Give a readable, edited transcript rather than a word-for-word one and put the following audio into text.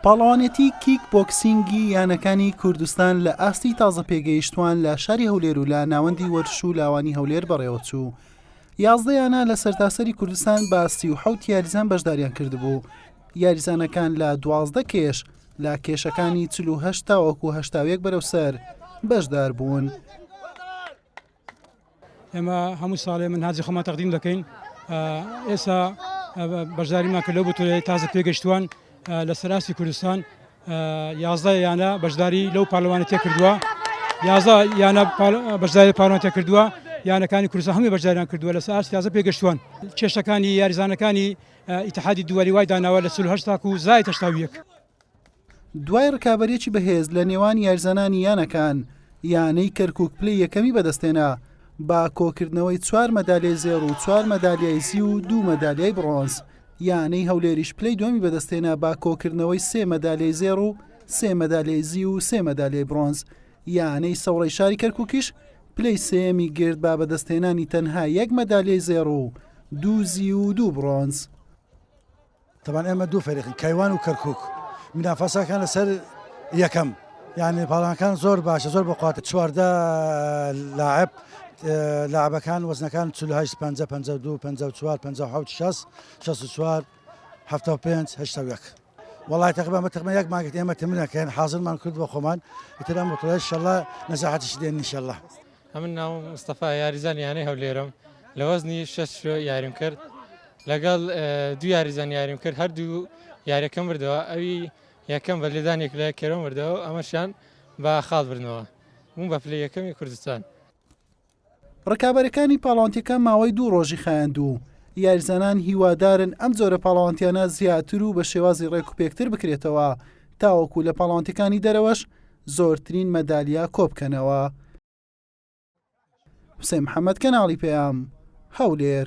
پاڵەوانێتی کیک بۆکسینگی یانەکانی کوردستان لە ئاستی تازە پێگەیشتوان لە شاری هەولێر و لە ناوەندی وەرزش و لاوانی هەولێر بەڕێوەچوو. 11 یانە لە سەرتاسەری کوردستان بە 37 یاریزان بەشداریان کردبوو. یاریزانەکان لە 12 کێش لە کێشەکانی 48 تاوەکو 81 بەرەو سەر بەشدار بوون. ئێمە هەموو ساڵێ منهاجی خۆمان تەقدیم دەکەین ئێستا بەشداریمان کرد لەو بتوێ تازە پێگەشتوان لە سەراستی کوردستان یازدە یانە بەشداری لەو پارلمانە تێ کردووە یازە یانە بەشداری پارلمانتە کردووە یانەکانی کوردستان هەمووی بەشداریان کردووە لە سەر تازە پێگەشتوان کێشەکانی یاریزانەکانی ئیتحادی دووەلی وای داناوە لە 48 تاکو زای 81. دوای رکابەریەکی بەهێز لە نێوان یاریزانانی یانەکان، یانەی کەرکوک پلەی یەکەمی بەدەستهێنا بە کۆکردنەوەی چوار مەدالیای زێڕ و چوار مەدالیای زیو و دوو مەدالیای بڕۆنز، یانەی هەولێریش پلەی دووەمی بەدەستهێنا بە کۆکردنەوەی سێ مەدالیای زێڕ و سێ مەدالیای زیو و سێ مەدالیای بڕۆنز، یانەی سەوڕەی شاری کەرکوکیش پلەی سێیەمی گرت بە بەدەستهێنانی تەنها یەک مەدالیای زێڕ و دوو زیو و دوو بڕۆنز. تەبان ئێمە دوو فەریقین کایوان و کەرکک منافەسەکان لەسەر یەکەم یعنی پاڵانەکان زۆر باشە زۆر بەقواتە چواردە لاعب لاعبەکان وەزنەکان 48 5 52 54 57 6 64 75 81 وڵی تەقبە بە تەقمە یەک ماگەت ئێمە تمرینەکەن حاضرمان کرد بە خۆمان ئیتر ئەم بطڵە شەڵە نەزاحەتش دێن نیشەڵە ئەمن ناوم مستەفا یاریزانی یانەی هەولێرم لە وەزنی شەش یاریم کرد لەگەڵ دوو یاریزان یاریم کرد هەردوو یاریەکەم بردەوە ئەوی یەکەم بە لێدانێک لە کێرۆم بردەوە ئەمەشیان بە خاڵ بردنەوە بووم بە پلەی یەکەمی کوردستان. ڕکابەرەکانی پاڵەوانتیەکە ماوەی دوو ڕۆژی خایاند و یاریزانان هیوادارن ئەم جۆرە پاڵەوانتیانە زیاتر و بە شێوازی ڕێکوپێکتر بکرێتەوە تاوەکو لە پاڵەوانتیەکانی دەرەوەش زۆرترین مەدالیا کۆبکەنەوە. حوسێن محەمەد کەناڵی پەیام، هەولێر.